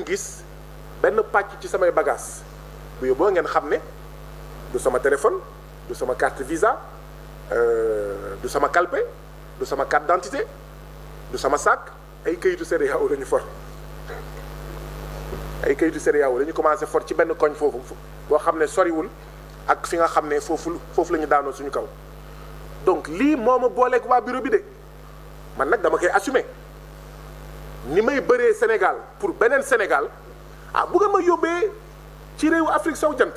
gis benn pàcc ci samay bagages bu yóbboo ngeen xam ne du sama téléphone du sama carte visa du sama calpe du sama carte d'identité du sama sac ay kayitu CEDEAO la ñu for ay kayitu CEDEAO la ñu commencé for ci benn koñ foofu boo xam ne soriwul ak fi nga xam ne foofu la ñu daanoo suñu kaw donc lii moo ma booleeg waa bureau bi de man nag dama koy assumer ni may bëree Sénégal pour beneen Sénégal ah bu nga ma yóbbee ci réewu Afrique sowu jant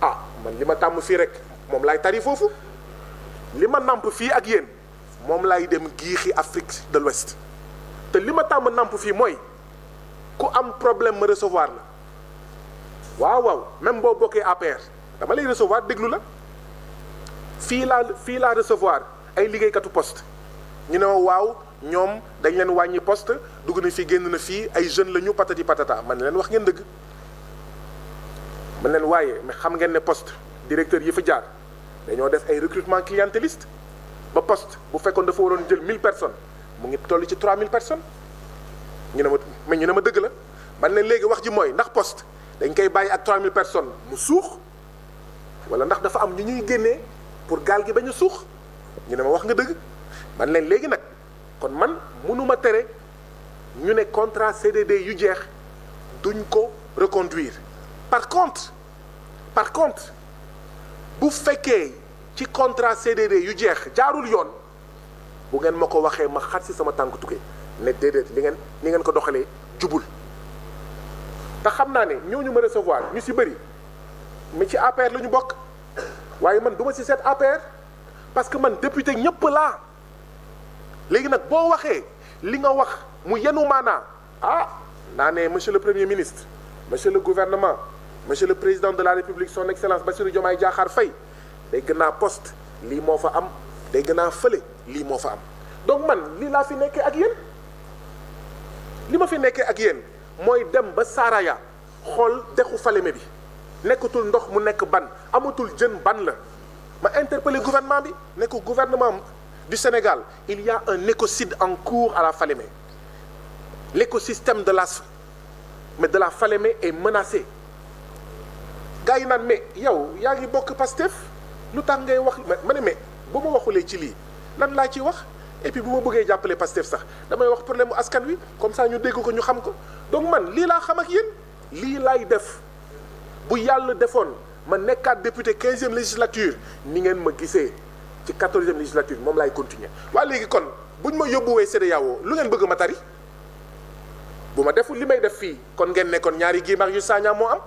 ah man li ma tàmm fii rek moom laay tari foofu li ma namp fii ak yéen moom laay dem giixi Afrique de l'Ouest te li ma tàmm namp fii mooy ku am problème ma recevoir la waaw même boo bokkee APR dama lay recevoir déglu la fii laa recevoir ay liggéeykatu poste ñu ne ma waaw ñoom dañ leen wàññi poste dugg na fii génn na fii ay jeunes la ñu patati patata man leen wax ngeen dëgg man leen waaye mais xam ngeen ne poste directeur yi fa jaar dañoo def ay recrutement clientéliste ba poste bu fekkoon dafa waroon jël 1000 personnes mu ngi toll ci 3000 personnes ñu ne ma dëgg la man leen léegi wax ji mooy ndax poste dañ koy bàyyi ak 3000 personnes mu suux wala ndax dafa am ñu ñuy génnee pour gaal gi ba ñu suux ñu ne ma wax nga dëgg man leen léegi nag kon man mënuma tere ñu ne contrat CDD yu jeex duñ ko reconduire par contre bu fekkee ci contrat CDD yu jeex jaarul yoon bu ngeen ma ko waxee ma xat si sama tànk tukkee ne déedéet li ngeen ko doxalee jubul te xam naa ne ñooñu ma recevoir ñu si bëri mais ci APR la ñu bokk waaye man du ma si seet APR parce que man député ñëpp laa léegi nag boo waxee li nga wax mu yenu maanaa naa ne monsieur le premier ministre monsieur le gouvernement monsieur le président de la république son excellence Bassirou Diomaye Diakhar Faye dégg naa poste lii moo fa am dégg naa fële lii moo fa am donc man lii laa fi nekkee ak yéen li ma fi nekkee ak yéen mooy dem ba Saraya xool dexu Falémé bi nekkatul ndox mu nekk ban amatul jën ban la ma interpellé gouvernement bi ne ko gouvernement du Sénégal il y a un écocide en cours à la Falémé l'écosystème de la Falémé est menacé gars yi naan mais yow yaa ngi bokk Pastef lu tax ngay wax ma ne mais bu ma waxulee ci lii lan laa ciy wax et puis bu ma bëggee jàppale Pastef sax damay wax problème mu askan wi comme ça ñu dégg ko ñu xam ko donc man lii laa xam ak yéen lii laay def bu yàlla defoon ma nekkaat député 15e législature ni ngeen ma gisee ci 14e législature moom laay continuer waaye léegi kon buñ ma yóbbuwee CEDEAO lu ngeen bëgg ma tari bu ma deful li may def fii kon ngeen ne kon ñaari Guy Marius Sagna moo am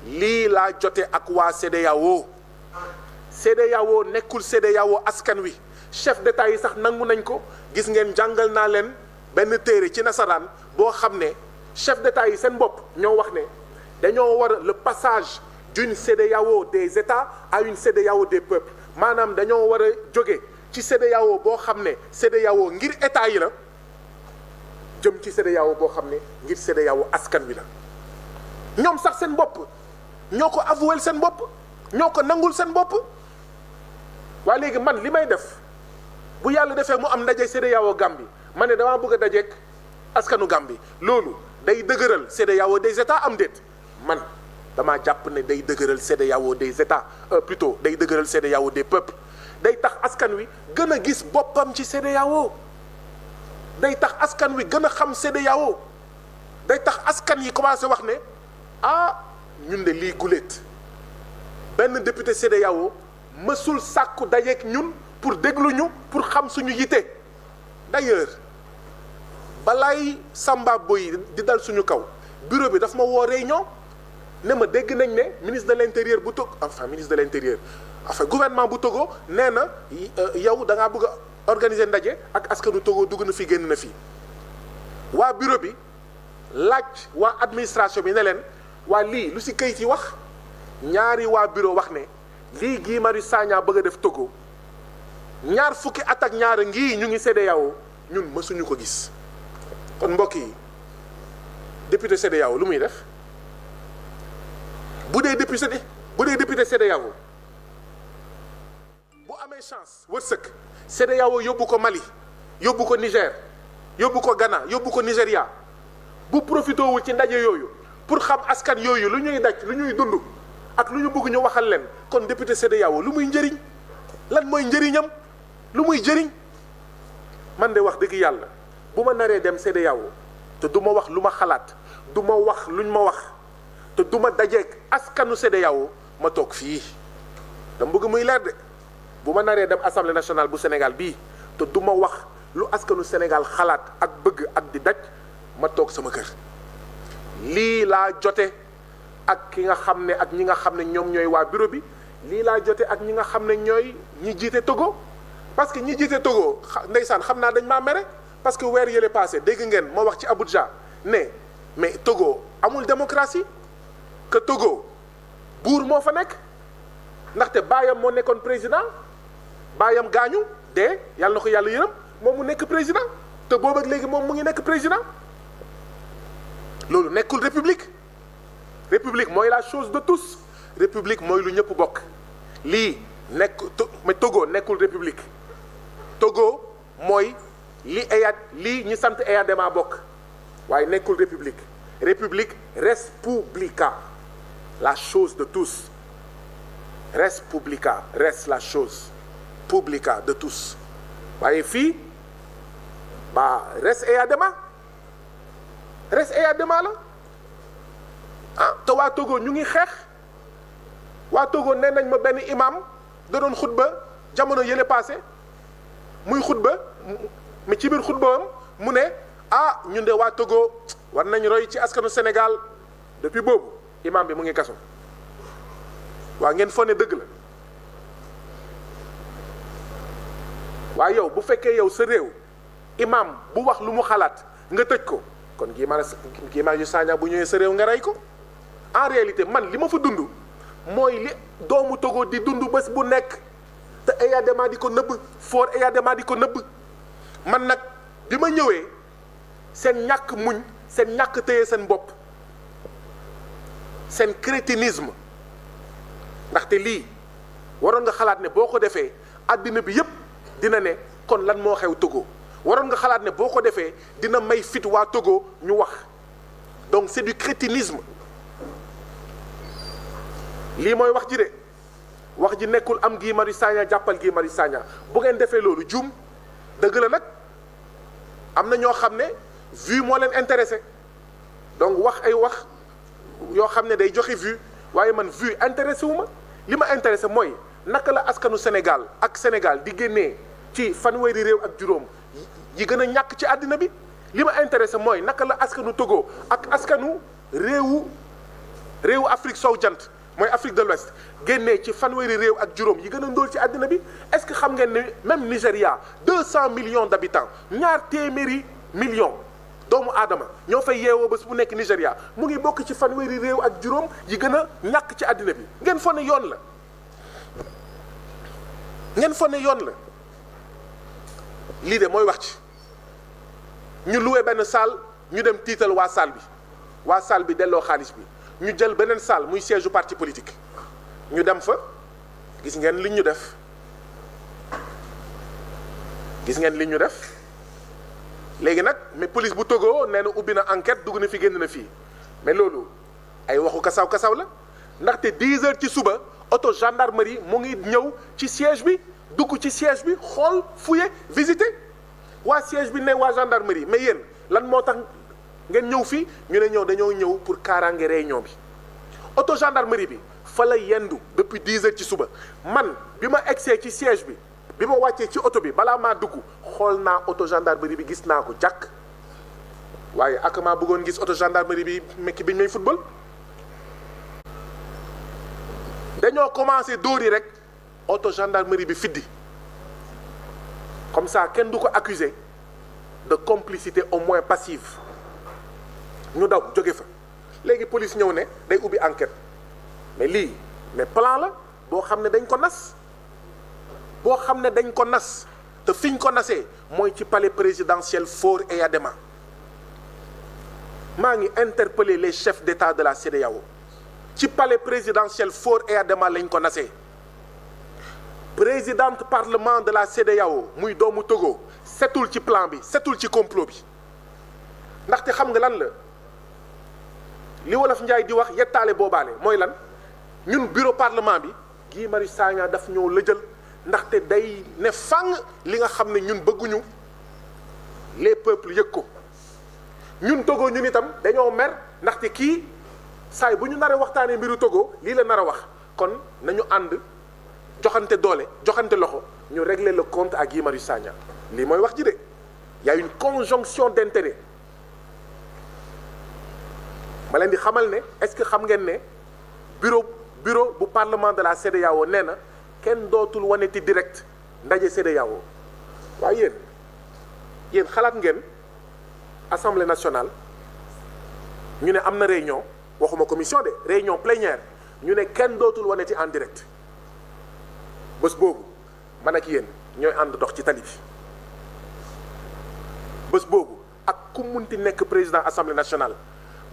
lii laa jote ak waa CEDEAO nekkul CEDEAO askan wi chef d'état yi sax nangu nañ ko gis ngeen jàngal naa leen benn téere ci nasaraan boo xam ne chef d'état yi seen bopp ñoo wax ne dañoo war le passage d'une CEDEAO des états à une CEDEAO des peuples maanaam dañoo war a jóge ci CEDEAO boo xam ne CEDEAO ngir état yi la jëm ci CEDEAO boo xam ne ngir CEDEAO askan wi la ñoom sax seen bopp ñoo ko avoué seen bopp ñoo ko nangul seen bopp waaye léegi man li may def bu yàlla defee mu am ndaje CEDEAO Gambie ma ne damaa bëgg a dajeek askanu Gambie loolu day dëgëral CEDEAO des états am déet man damaa jàpp ne day dëgëral CEDEAO des états plutôt day dëgëral CEDEAO des peuples day tax askan wi gën a gis boppam ci CEDEAO day tax askan wi gën a xam CEDEAO day tax askan yi commencé wax ne ñun de lii guléet benn député CEDEAO mësul sàkku dajeek ñun pour déglu ñu pour xam suñu yite d'ailleurs balaay Samba Boy di dal suñu kaw bureau bi daf ma woo réunion ne ma dégg nañ ne ministre de l'intérieur bu Togo gouvernement bu Togo nee na yow da ngaa bëgg a organiser ndaje ak askanu Togo dugg na fi génn na fi waa bureau bi laaj waa administration bi ne leen waa lii lu ci kayit yi wax ñaari waa bureau wax ne lii Guy Marius Sagna bëgg a def Togo ñaar fukki at ak ñaar ngii ñu ngi CEDEAO ñun mësuñu ko gis kon mbokk yi député CEDEAO lu muy def bu dee député CEDEAO bu amee chance wërsëg CEDEAO yóbbu ko Mali yóbbu ko Niger yóbbu ko Ghana yóbbu ko Nigéria bu profité wul ci ndaje yooyu pour xam askan yooyu lu ñuy daj lu ñuy dund ak lu ñu bëgg ñu waxal leen kon député CEDEAO lu muy njëriñ lan mooy njëriñam lu muy jëriñ man de wax dëgg yàlla bu ma naree dem CEDEAO te du ma wax lu ma xalaat du ma wax luñ ma wax te du ma dajeeg askanu CEDEAO ma toog fii dama bëgg muy leer de bu ma naree dem assemblée nationale bu Sénégal bii te du ma wax lu askanu Sénégal xalaat ak bëgg ak di daj ma toog sama kër lii laa jote ak ki nga xam ne ak ñi nga xam ne ñoom ñooy waa bureau bi lii laa jote ak ñi nga xam ne ñooy ñi jiite Togo parce que ñi jiite Togo ndeysaan xam naa dañ maa mere parce que weer yële passé dégg ngeen ma wax ci Abuja ne mais Togo amul démocratie que Togo buur moo fa nekk ndaxte baayam moo nekkoon président baayam gaañu de yàlla na ko yàlla yërëm moom mu nekk président te boobu ak léegi moom mu ngi nekk président loolu nekkul république république mooy la chose de tous république mooy lu ñëpp bokk lii nekk mais Togo nekkul république Togo mooy lii ñi sant Eyadema bokk waaye nekkul république république res publica la chose de tous res publica res la chose publica de tous waaye fii ba res Eyadema la ah te waa Togo ñu ngi xeex waa Togo nee nañ ma benn imam da doon xutba jamono yële passé muy xutba mais ci biir xutbaam mu ne ah ñun de waa Togo war nañ roy ci askanu Sénégal depuis boobu imam bi mu ngi kaso waa ngeen fone dëgg la waaye yow bu fekkee yow sa réew imam bu wax lu mu xalaat nga tëj ko kon Guy Marius Sagna bu ñëwee sa réew nga rey ko en réalité man li ma fa dund mooy li doomu Togo di dund bés bu nekk te Eyadema di ko nëbb Faure Eyadema di ko nëbb man nag bi ma ñëwee seen ñàkk muñ seen ñàkk téye seen bopp seen crétinisme ndaxte lii waroon nga xalaat ne boo ko defee àddina bi yépp dina ne kon lan moo xew Togo waroon nga xalaat ne boo ko defee dina may fit waa Togo ñu wax donc c'est du crétinisme lii mooy wax ji de wax ji nekkul am Guy Marius Sagna jàppal Guy Marius Sagna bu ngeen defee loolu juum dëgg la nag am na ñoo xam ne vue moo leen intéressé donc wax ay wax yoo xam ne day joxe vue waaye man vue intéressé wu ma li ma intéressé mooy naka la askanu Sénégal ak Sénégal di génnee ci fanweeri réew ak juróom yi gën a ñàkk ci àddina bi li ma intéressé mooy naka la askanu Togo ak askanu réewu Afrique sowu jant mooy Afrique de l'Ouest génnee ci fanweeri réew ak juróom yi gën a ndóol ci àddina bi est-ce que xam ngeen ne même Nigéria 200 millions d'habitants ñaar téeméeri millions doomu aadama ñoo fay yeewoo bés bu nekk Nigéria mu ngi bokk ci fanweeri réew ak juróom yi gën a ñàkk ci àddina bi ngeen foog ne yoon la ngeen foog ne yoon la lii de mooy wax ci ñu loué benn salle ñu dem tiital waa salle bi delloo xaalis bi ñu jël beneen salle muy siège u parti politique ñu dem fa gis ngeen li ñu def léegi nag mais police bu Togo nee na ubbi na enquête dugg na fi génn na fii mais loolu ay waxu kasaw la ndaxte 10 heures ci suba auto gendarmerie mu ngi ñëw ci siège bi dugg ci siège bi xool fouiller visiter waa siège bi ne waa gendarmerie mais yéen lan moo tax ngeen ñëw fii ñu ne dañoo ñëw pour kaaraange réunion bi auto gendarmerie bi fa la yendu depuis 10 heures ci suba man bi ma egsee ci siège bi bi ma wàccee ci oto bi balaa maa dugg xool naa auto gendarmerie bi gis naa ko jàkk waaye ak maa bëggoon gis auto gendarmerie bi mekki biñ may football dañoo commencé dóori rek auto gendarmerie bi fiddi comme ça kenn du ko accusé de complicité au moins passive ñu daw jóge fa léegi police ñëw ne day ubbi enquête mais lii mais plan la boo xam ne dañ ko nas te fiñ ko nasee mooy ci palais présidentiel Faure Eyadema maa ngi interpeller les chefs d'État de la CEDEAO ci palais présidentiel Faure Eyadema lañ ko nasee présidente parlement de la CEDEAO muy doomu Togo setul ci plan bi setul ci complot bi ndaxte xam nga lan la li wolof Njaay di wax yettaale boobaale mooy lan ñun bureau parlement bi Guy Marius Sagna daf ñoo lëjal ndaxte day ne fang li nga xam ne ñun bëgguñu les peuples yëg ko ñun Togo ñun itam dañoo mer ndaxte kii saay bu ñu nar a waxtaanee mbiru Togo lii la nar a wax kon nañu ànd joxante doole joxante loxo ñu régler le compte à Guy Marius Sagna lii mooy wax ji de y a une conjonction d'intérêt ma leen di xamal ne est-ce que xam ngeen ne bureau bu parlement de la CEDEAO nee na kenn dootul waneti direct ndaje CEDEAO waaye yéen xalaat ngeen assemblée nationale ñu ne am na réunion waxuma commission de réunion plénière ñu ne kenn dootul waneti en direct bés boobu man ak yéen ñooy ànd dox ci tali bi bés boobu ak ku munti nekk président assemblée nationale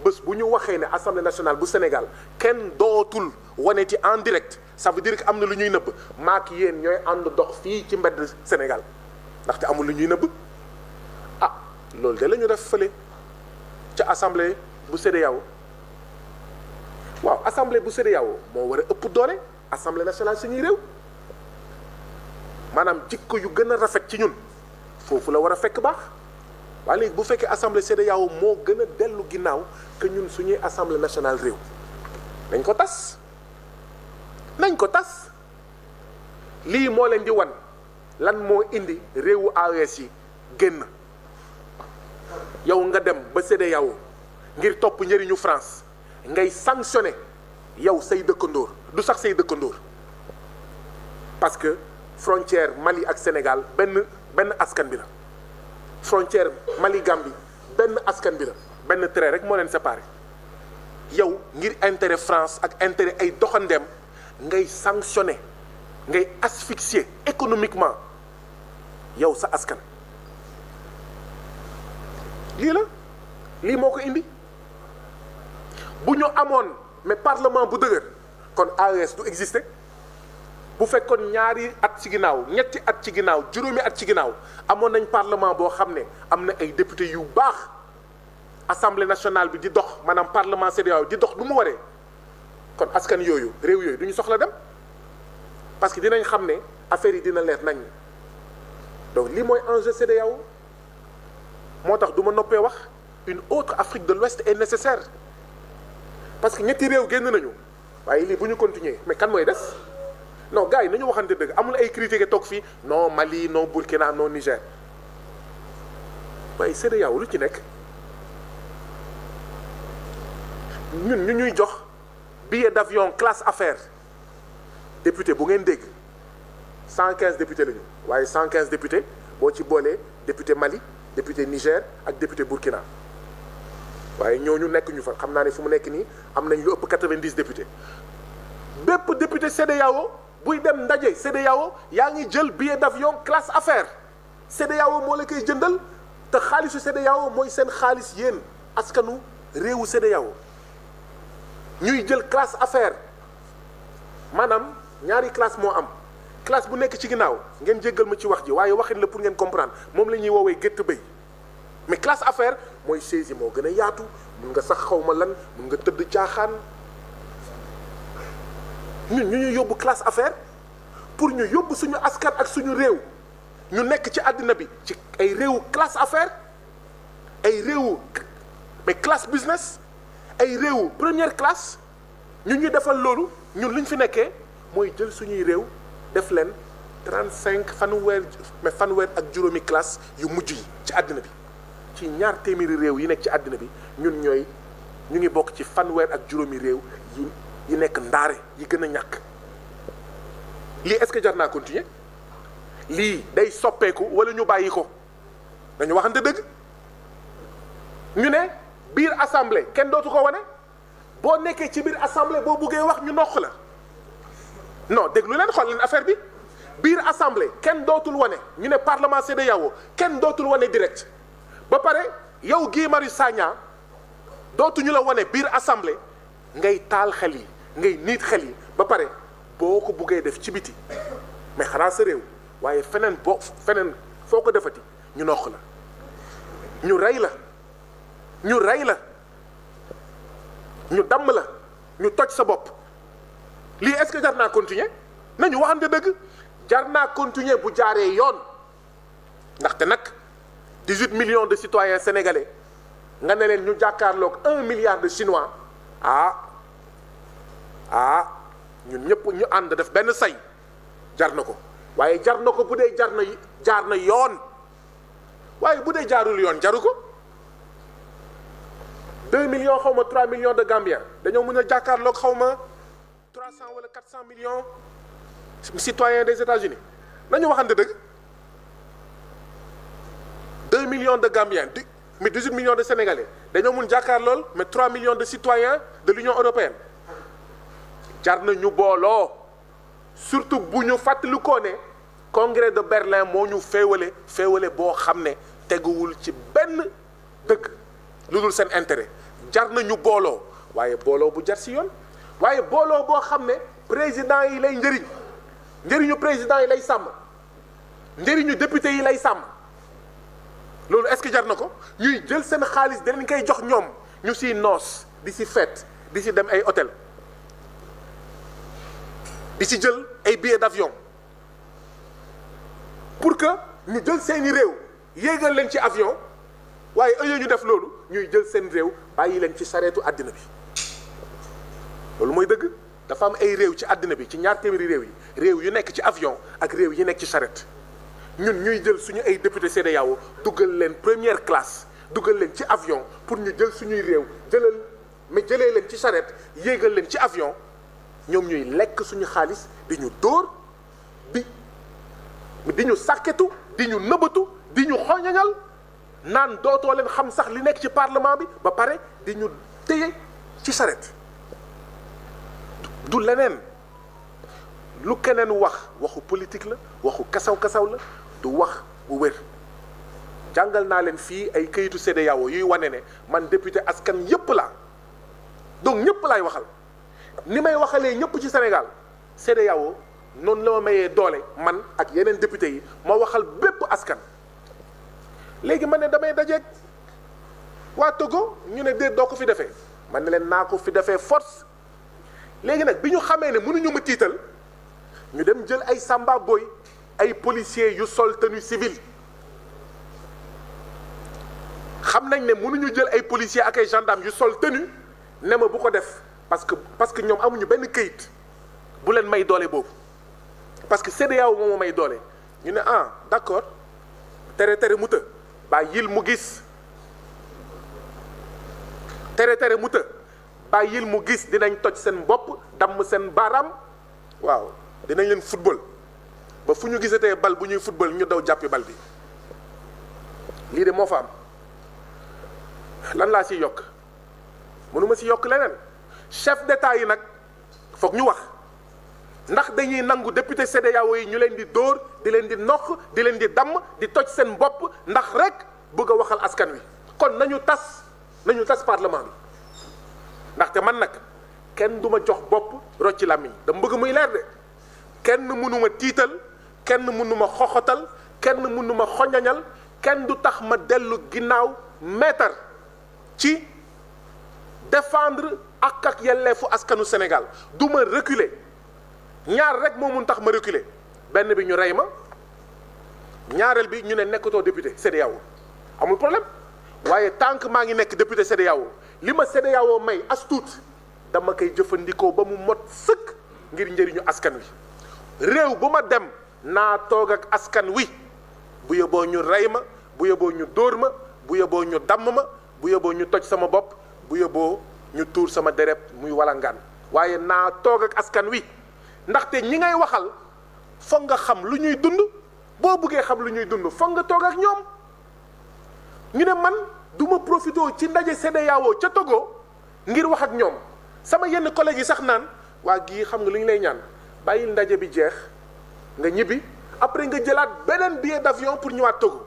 bés bu ñu waxee ne assemblée nationale bu Sénégal kenn dootul waneti en direct ça veut dire que am na lu ñuy nëbb maak yéen ñooy ànd dox fii ci mbedd Sénégal ndaxte amul lu ñuy nëbb ah loolu de la ñu def fële ca assemblée bu CEDEAO waaw assemblée bu CEDEAO moo war a ëpp doole assemblée nationale suñuy réew maanaam jikko yu gën a rafet ci ñun foofu la war a fekk baax waaye léegi bu fekkee assemblée CEDEAO moo gën a dellu ginnaaw que ñun suñuy assemblée nationale réew nañ ko tas lii moo leen di wan lan moo indi réewu AES yi génn yow nga dem ba CEDEAO ngir topp njëriñu France ngay sanctionné yow say dëkkandoor du sax say dëkkandoor parce que frontière Mali ak Sénégal benn askan bi la frontière Mali Gambie benn askan bi la benn trait rek moo leen séparé yow ngir intérêt France ak intérêt ay doxandeem ngay sanctionné ngay asphyxier économiquement yow sa askan lii moo ko indi bu ñu amoon mais parlement bu dëgër kon AES du exister bu fekkoon ñaari at ci ginnaaw ñetti at ci ginnaaw juróomi at ci ginnaaw amoon nañ parlement boo xam ne am na ay député yu baax assemblée nationale bi di dox maanaam parlement CEDEAO di dox du mu waree kon askan yooyu réew yooyu du ñu soxla dem parce que dinañ xam ne affaire yi dina leer nañ donc lii mooy enjeu CEDEAO moo tax du ma noppee wax une autre Afrique de l'Ouest est nécessaire parce que ñetti réew génn nañu waaye lii bu ñu continuer mais kan mooy des non gars yi nañu waxante dëgg amul ay critiques toog fii non Mali non Burkina non Niger waaye CEDEAO lu ci nekk ñun ñu ñuy jox billet d'avion classe affaires député bu ngeen dégg 115 députés la ñu waaye 115 députés boo ci boolee député Mali député Niger ak député Burkina waaye ñooñu nekk ñu fa xam naa ne fu mu nekk nii am nañ lu ëpp 90 députés bépp député CEDEAO buy dem ndaje CEDEAO yaa ngi jël billet d'avion classe affaires CEDEAO moo la koy jëndal te xaalisu CEDEAO mooy seen xaalis yéen askanu réewu CEDEAO ñuy jël classe affaires maanaam ñaari classe moo am classe bu nekk ci ginnaaw ngeen jéggal ma ci wax ji waaye waxin la pour ngeen comprendre moom la ñuy woowee gétt béy mais classe affaires mooy chaise yi moo gën a yaatu mun nga sax xaw ma lan mun nga tëdd caaxaan ñun ñu ñuy yóbbu classe affaires pour ñu yóbbu suñu askan ak suñu réew ñu nekk ci àddina bi ci ay réewu classe affaires ay réewu mais classe business ay réewu première classe ñu ñuy defal loolu ñun li ñu fi nekkee mooy jël suñuy réew def leen 35 fanweer ak juróomi classe yu mujj yi ci àddina bi ci ñaar téeméeri réew yi nekk ci àddina bi ñun ñu ngi bokk ci fanweer ak juróomi réew yi nekk ndaare yi gën a ñàkk lii est-ce que jar naa continuer lii day soppeeku wala ñu bàyyi ko dañu waxante dëgg ñu ne biir assemblée kenn dootu ko wane boo nekkee ci biir assemblée boo buggee wax ñu noq la non déglu leen xool leen affaire bi biir assemblée kenn dootul wane ñu ne parlement CEDEAO kenn dootul wane direct ba pare yow Guy Marius Sagna dootuñu la wane biir assemblée ngay taal xel yi ngay niit xel yi ba pare boo ko buggee def ci biti mais xanaa sa réew waaye feneen foo ko defati ñu noq la ñu rey la ñu damm la ñu toj sa bopp lii est-ce que jar naa continuer nañu waxante dëgg jar naa continuer bu jaaree yoon ndaxte nag 18 millions de citoyens sénégalais nga ne leen ñu jàkkaarloog 1 milliard de chinois ñun ñëpp ñu ànd def benn say jar na ko waaye jar na ko bu dee jaar na yoon waaye bu dee jaarul yoon jaru ko 2 millions xaw ma 3 millions de Gambiens dañoo mën a jàkkaarloog xaw ma 300 wala 400 millions citoyens des États-Unis nañu waxante dëgg 2 millions de Gambiens mais 18 millions de Sénégalais dañoo mun jàkkaarlool mais 3 millions de citoyens de l'Union européenne jar na ñu booloo surtout bu ñu fàttalikoo ne congrès de Berlin moo ñu féewale boo xam ne teguwul ci benn dëgg lu dul seen intérêt jar na ñu booloo waaye booloo bu jar si yoon waaye booloo boo xam ne président yi lay njëriñu président yi lay sàmm njëriñu député yi lay sàmm loolu est-ce que jar na ko ñuy jël seen xaalis danañ koy jox ñoom ñu siy noos di si fête di si dem ay hôtel di si jël ay billets d'avion pour que ñu jël seeni réew yéegal leen ci avion waaye ëllëg ñu def loolu ñuy jël seen réew bàyyi leen ci sareetu àddina bi loolu mooy dëgg dafa am ay réew ci àddina bi ci ñaar téeméeri réew yu nekk ci avion ak réew yi nekk ci charrette ñun ñuy jël suñu ay député CEDEAO dugal leen première classe dugal leen ci avion pour ñu jël suñuy réew jëlee leen ci charrette yéegal leen ci avion ñoom ñuy lekk suñu xaalis di ñu dóor di ñu sàkketu di ñu nëbbatu di ñu xoñañal naan dootoo leen xam sax li nekk ci parlement bi ba pare di ñu téye ci charrette du leneen lu keneen waxu politique la waxu kasaw-kasaw la du wax bu wér jàngal naa leen fii ay këyitu CEDEAO yuy wane ne man député askan yépp laa donc ñëpp laay waxal ni may waxalee ñëpp ci Sénégal CEDEAO noonu la ma mayee doole man ak yeneen député yi ma waxal bépp askan léegi ma ne damay dajeeg waa Togo ñu ne déet doo ko fi defee man ne leen naa ko fi defee force léegi nag bi ñu xamee ne mënuñu ma tiital ñu dem jël ay samba boy ay policiers yu sol tenue civile xam nañ ne mënuñu jël ay policiers ak ay gendarmes yu sol tenue ne ma bu ko def parce que ñoom amuñu benn këyit bu leen may doole boobu parce que CEDEAO moo ma may doole ñu ne d'accord tere mu të bàyyil mu gis tere mu të bàyyil mu gis dinañ toj seen bopp damm seen baaraam waaw dinañ leen football ba fu ñu gisatee bal bu ñuy football ñu daw jàppi bal bi lii de moo fa am lan laa ci yokk mënuma ci yokk leneen chef d'état yi nag foog ñu wax ndax dañuy nangu député CEDEAO yi ñu leen di dóor di leen di noq di leen di damm di toj seen bopp ndax rek bëgg a waxal askan wi kon nañu tas parlement bi ndaxte man nag kenn du ma jox bopp rocci làmmiñ dama bëgg muy leer de kenn mënuma tiital kenn mënuma xoxotal kenn mënuma xoñañal kenn du tax ma dellu ginnaaw meetar ci défendre ak yelleefu askanu Sénégal du ma reculer ñaar rek moo mun tax ma reculer benn bi ñu rey ma ñaareel bi ñu ne nekkatoo député CEDEAO amul problème waaye tant que maa ngi nekk député CEDEAO li ma CEDEAO may as tuut dama koy jëfandikoo ba mu mot sëkk ngir njëriñu askan wi réew bu ma dem naa toog ak askan wi bu yóbboo ñu rey ma bu yóbboo ñu dóor ma bu yóbboo ñu damm ma bu yóbboo ñu toj sama bopp bu yóbboo ñu tuur sama deret muy walangaan waaye naa toog ak askan wi ndaxte ñi ngay waxal foog nga xam lu ñuy dund boo bëggee xam lu ñuy dund foog nga toog ak ñoom ñu ne man du ma profité ci ndaje CEDEAO ca Togo ngir wax ak ñoom sama yenn collègues yi sax naan waa gii xam nga lu ñu lay ñaan bàyyil ndaje bi jeex nga ñibbi après nga jëlaat beneen billet d'avion pour ñëwaat Togo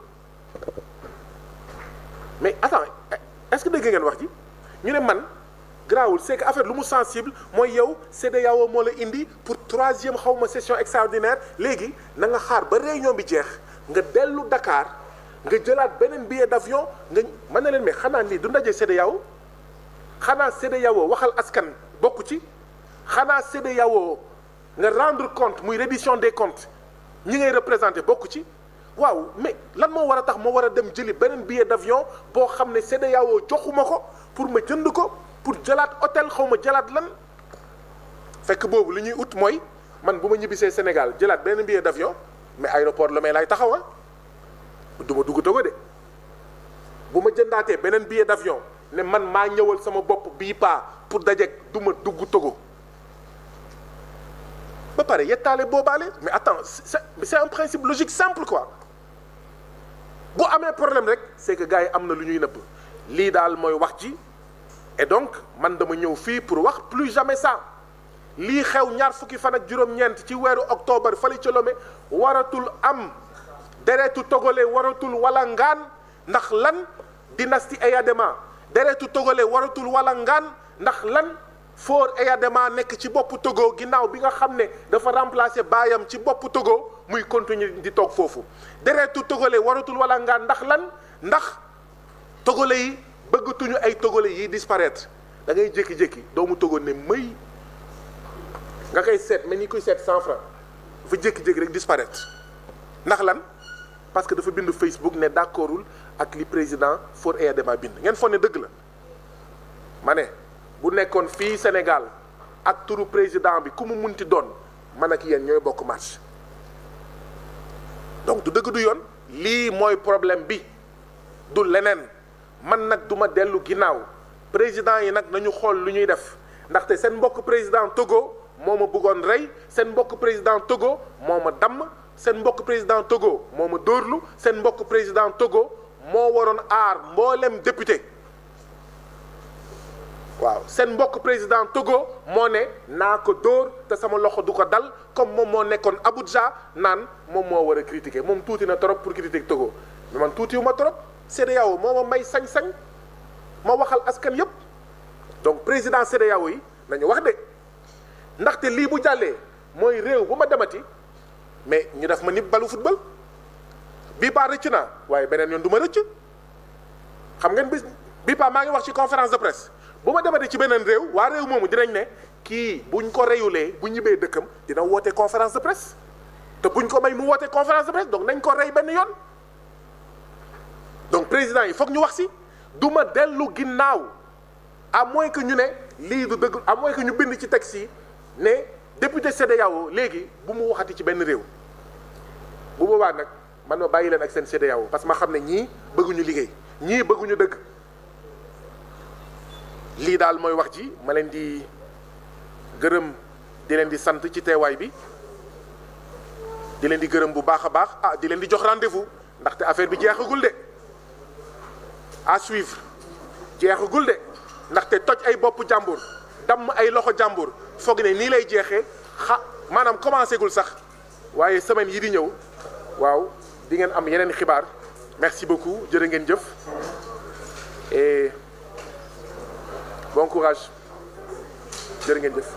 mais attends est-ce que dégg ngeen wax ji ñu ne man grawul c'est que affaire lu mu sensible mooy yow CEDEAO moo la indi pour 3e xawma session extraordinaire léegi na nga xaar ba réunion bi jeex nga dellu Dakar nga jëlaat beneen billet d'avion nga mën na leen mais xanaa lii du ndaje CEDEAO xanaa CEDEAO waxal askan bokk ci xanaa CEDEAO nga rendre compte muy reddition des comptes ñi ngay représenté bokk ci waaw mais lan moo war a tax moo war a dem jëli beneen billet d'avion boo xam ne CEDEAO joxuma ko pour ma jënd ko pour jëlaat hôtel xaw ma jëlaat lan fekk boobu li ñuy ut mooy man bu ma ñibbisee Sénégal jëlaat beneen billet d'avion mais aéroport Lomé lay taxaw du ma dugg Togo de bu ma jëndaatee beneen billet d'avion ne man maa ñëwal sama bopp bii paa pour dajeeg du ma dugg Togo ba pare yettaale boobaale mais attends c'est un principe logique simple quoi bu amee problème rek c'est que gars yi am na lu ñuy nëbb lii daal mooy wax ji et donc man dama ñëw fii pour wax plus jamais ça lii xew ñaar fukki fan ak juróom-ñeent ci weeru octobre fali ca Lomé waratul am deretu togolais waratul wala ngaan ndax lan dynastie Eyadema deretu togolais waratul wala ngaan ndax lan Faure Eyadema nekk ci boppu Togo ginnaaw bi nga xam ne dafa remplacer baayam ci boppu Togo muy continuer di toog foofu deretu togolais waratul wala ngaan ndax lan ndax togolais yi bëggatuñu ay togolais yi disparaître da ngay jékki-jékki doomu Togo ne mëy nga koy seet mais ni koy seet 100 francs dafa jékki-jékki rek disparaître ndax lan parce que dafa bind Facebook ne d'accordul ak li président Faure Eyadema bind ngeen foog ne dëgg la ma ne bu nekkoon fii Sénégal ak turu président bi ku mu munti doon man ak yéen ñooy bokk marche donc du dëgg du yoon lii mooy problème bi du leneen man nag du ma dellu ginnaaw président yi nag nañu xool lu ñuy def ndaxte seen mbokk président Togo moo ma bëggoon rey seen mbokk président Togo moo ma damm seen mbokk président Togo moo ma dóorlu seen mbokk président Togo moo waroon aar mboolem député waaw seen mbokk président Togo moo ne naa ko dóor te sama loxo du ko dal comme moom moo nekkoon Abuja naan moom moo war a critiquer moom tuuti na trop pour critiquer Togo mais man tuutiwu ma trop CEDEAO moo ma may sañ-sañ ma waxal askan yépp donc président CEDEAO yi nañu wax de ndaxte lii bu jàllee mooy réew bu ma demati mais ñu def ma ni balu football bii paa rëcc naa waaye beneen yoon du ma rëcc xam ngeen bis bii paa maa ngi wax ci conférence de presse bu ma demati ci beneen réew waa réew moomu dinañ ne kii buñ ko reyulee bu ñibbee dëkkam dina woote conférence de presse te buñ ko may mu woote conférence de presse donc nañ ko rey benn yoon donc président yi foog ñu wax si du ma dellu ginnaaw à moins que ñu ne lii du dëgg à moins que ñu bind ci texte yi ne député CEDEAO léegi bu mu waxati ci benn réew bu boobaa nag man ma bàyyi leen ak seen CEDEAO parce que ma xam ne ñii bëgguñu liggéey ñii bëgguñu dëgg lii daal mooy wax ji ma leen di gërëm di leen di sant ci teewaay bi di leen di gërëm bu baax a baax di leen di jox rendez-vous ndaxte affaire bi jeexagul de à suivre jeexagul de ndaxte toj ay bopp jàmbur damm ay loxo jàmbur foog ne nii lay jeexee maanaam commencé gul sax waaye semaine yi di ñëw waaw di ngeen am yeneen xibaar merci beaucoup jërë ngeen jëf et bon courage jërë ngeen jëf.